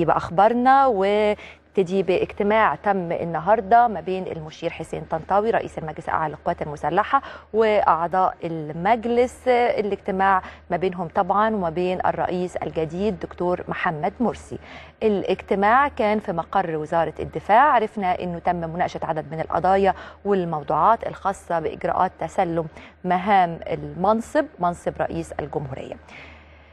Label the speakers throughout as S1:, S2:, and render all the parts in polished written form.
S1: نبتدي بأخبارنا ونبتدي باجتماع تم النهارده ما بين المشير حسين طنطاوي رئيس المجلس الأعلى للقوات المسلحة وأعضاء المجلس. الاجتماع ما بينهم طبعا وما بين الرئيس الجديد دكتور محمد مرسي. الاجتماع كان في مقر وزارة الدفاع. عرفنا أنه تم مناقشة عدد من القضايا والموضوعات الخاصة بإجراءات تسلم مهام منصب رئيس الجمهورية.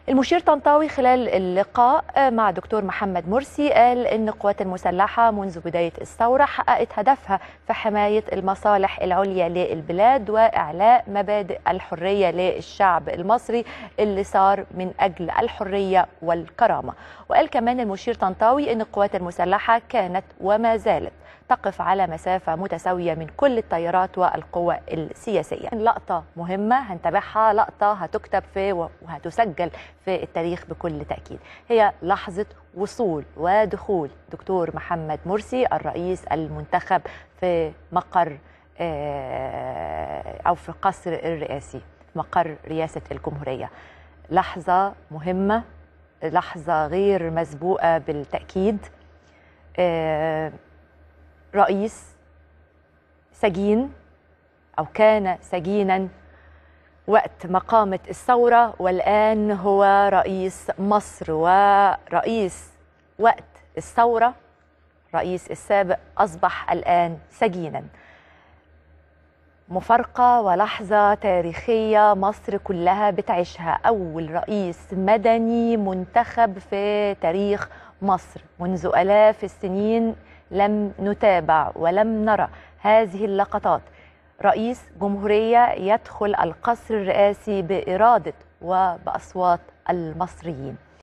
S1: المشير طنطاوي خلال اللقاء مع دكتور محمد مرسي قال إن القوات المسلحة منذ بداية الثورة حققت هدفها في حماية المصالح العليا للبلاد وإعلاء مبادئ الحرية للشعب المصري اللي صار من أجل الحرية والكرامة. وقال كمان المشير طنطاوي إن القوات المسلحة كانت وما زالت تقف على مسافة متساوية من كل التيارات والقوى السياسية. لقطة مهمة هنتابعها، لقطة هتكتب وهتسجل في التاريخ بكل تأكيد، هي لحظة وصول ودخول دكتور محمد مرسي الرئيس المنتخب في مقر أو في قصر الرئاسي، مقر رئاسة الجمهورية. لحظة مهمة، لحظة غير مسبوقة بالتأكيد. رئيس سجين أو كان سجينا وقت ما قامت الثورة، والآن هو رئيس مصر، ورئيس وقت الثورة رئيس السابق أصبح الآن سجينا. مفارقة ولحظة تاريخية مصر كلها بتعيشها. أول رئيس مدني منتخب في تاريخ مصر منذ آلاف السنين لم نتابع ولم نرى هذه اللقطات. رئيس جمهورية يدخل القصر الرئاسي بإرادة وبأصوات المصريين.